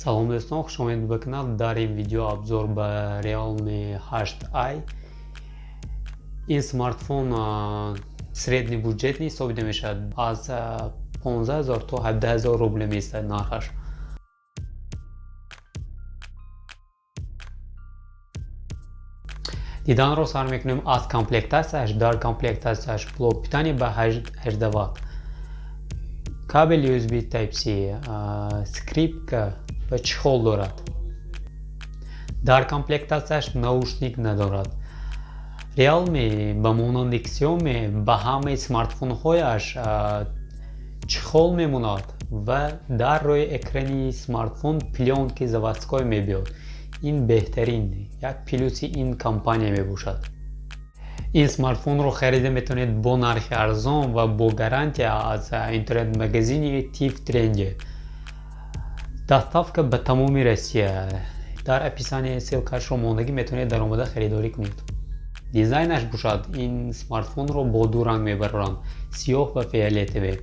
Салом, дӯстон, хушомадед ба канал. Дар ин видео обзор ба Realme 8i. Ин смартфон средний бюджетный ҳисобида мешавад, аз 15 000 то 17 000 рубля меистад нархаш. Диданро сар мекунем аз комплектатсияш. Дар комплектатсияш блок питания ба 18 ватт, кабели USB Type-C, скрепка ва чехол дорад. Дар комплектатсияш наушник надорад. Realme ба монанди Xiaomi ба ҳамаи смартфонҳояш чехол мемонад ва дар рӯи экрани смартфон плёнки заводской мебиёд. Ин беҳтарин як плюси ин компания мебошад. Ин смартфонро харида метавонед бо нархи арзон ва бо гарантия аз интернет-магазини Тиф Тренди. Доставка ба тамоми Россия. Дар описание ссылкашро мондагӣ, метавонед даромада харидорӣ кунед. Дизайнаш бошад, ин смартфонро бо ду ранг мебароранд: сиёҳ ва фиолетовый.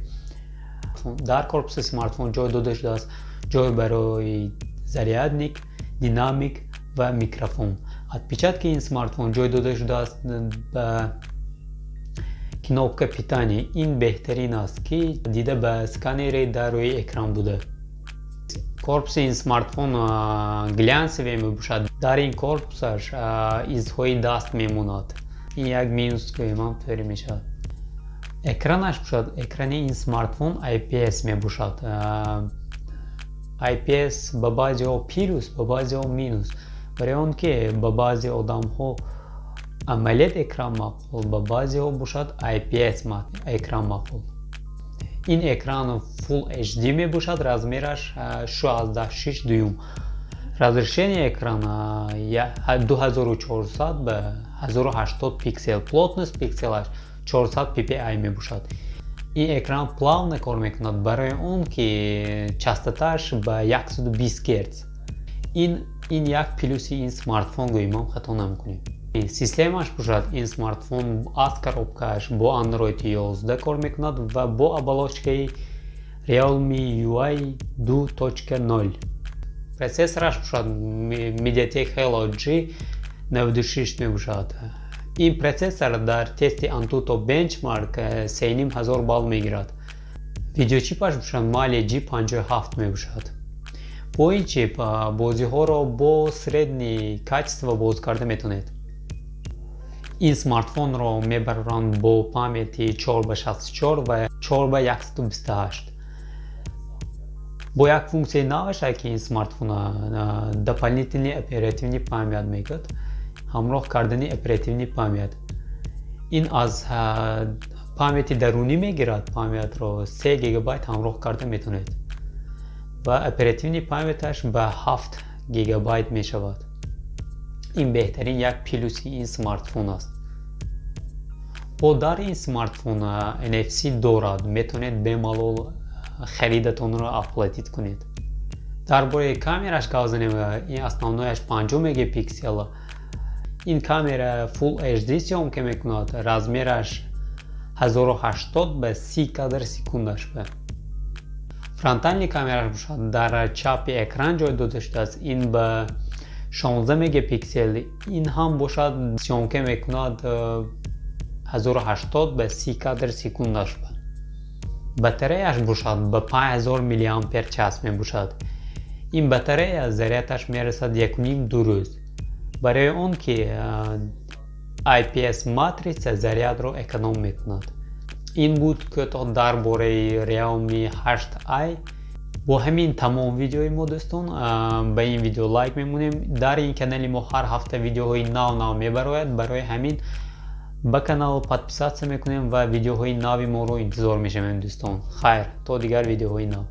Дар корпуси смартфон ҷой дода шудааст ҷой барои зарядник, динамик ва микрофон. Отпечатки ин смартфон ҷой дода шудааст ба кнопка питания. Ин беҳтарин аст, ки дида ба сканери дар рӯи экран буда. Корпуси ин смартфон глянцевый мебошад. Дар ин корпусаш изҳои даст мемонад. Ин як минус гӯем тӯри мешавад. Экранаш бошад, экрани ин смартфон IPS мебошад. IPS ба баъзеҳо плюс, ба баъзеҳо минус, барои он ки ба баъзе одамҳо AMOLED экран маъқул, ба баъзеҳо бошад IPS экран маъқул. Ин экран Full HD мебошад, размераш 6,6 дюйм, разрешение экрана 2400 ба 1080 пиксел, плотность пикселаш 400 ppi мебошад. Ин экран плавно кор мекунад, барои он ки частотааш ба 120 герц. Ин як плюси ин смартфон гӯем ҳам хато намекунем. Системаш бошад, ин смартфон аз коробкааш бо Android 11 кор мекунад ва бо оболочкаи Realme UI 2.0. Процессораш бошад, MediaTek Helio G96 мебошад. Ин процессор дар тести Antutu Benchmark 3500 балл мегирад. Видеочипаш бошад, Mali G57 мебошад. Бо ин чип бозиҳоро бо средний качество боз карда метавонед. Ин смартфонро мебароранд бо памяти 4 ба 64 ва 4 ба 128. Бо як функсияи наваша, ки ин смартфона дополнительный оперативный память мегӯяд, ҳамроҳ кардани оперативный память. Ин аз памяти дарунӣ мегирад памятро, 3 гигабайт ҳамроҳ карда метавонед ва оперативный памяташ ба 7 гигабайт мешавад. Ин беҳтарин як плюси ин смартфон аст. Бо дар ин смартфон NFC дорад, метавонед бемалол харидатонро оплатить кунед. Дар бораи камераш гап занем, ин основнояш 50 мегапиксел. Ин камера Full HD съёмка мекунад, размераш 1080 ба 30 кадр секундаш. Ба фронтальный камераш бошад, дар чапи экран ҷой дода шудааст. Ин ба 16 мегапиксел, ин ҳам бошад съёмка мекунад 1080 ба 30 кадр секундаш. Ба батареяш бошад, ба 5000 миллиампер час мебошад. Ин батарея зарядаш мерасад 1,5-2 рӯз, барои он ки IPS матрица зарядро эконом мекунад. Ин буд кӯтоҳ дар бораи Realme 8i. Бо ҳамин тамом видеои мо, дӯстон. Ба ин видео лайк мемонем. Дар ин канали мо ҳар ҳафта видеоҳои нав нав мебарояд, барои ҳамин ба канал подписаться мекунем ва видеоҳои нави моро интизор мешавем. Дӯстон, хайр, то дигар видеоҳои нав.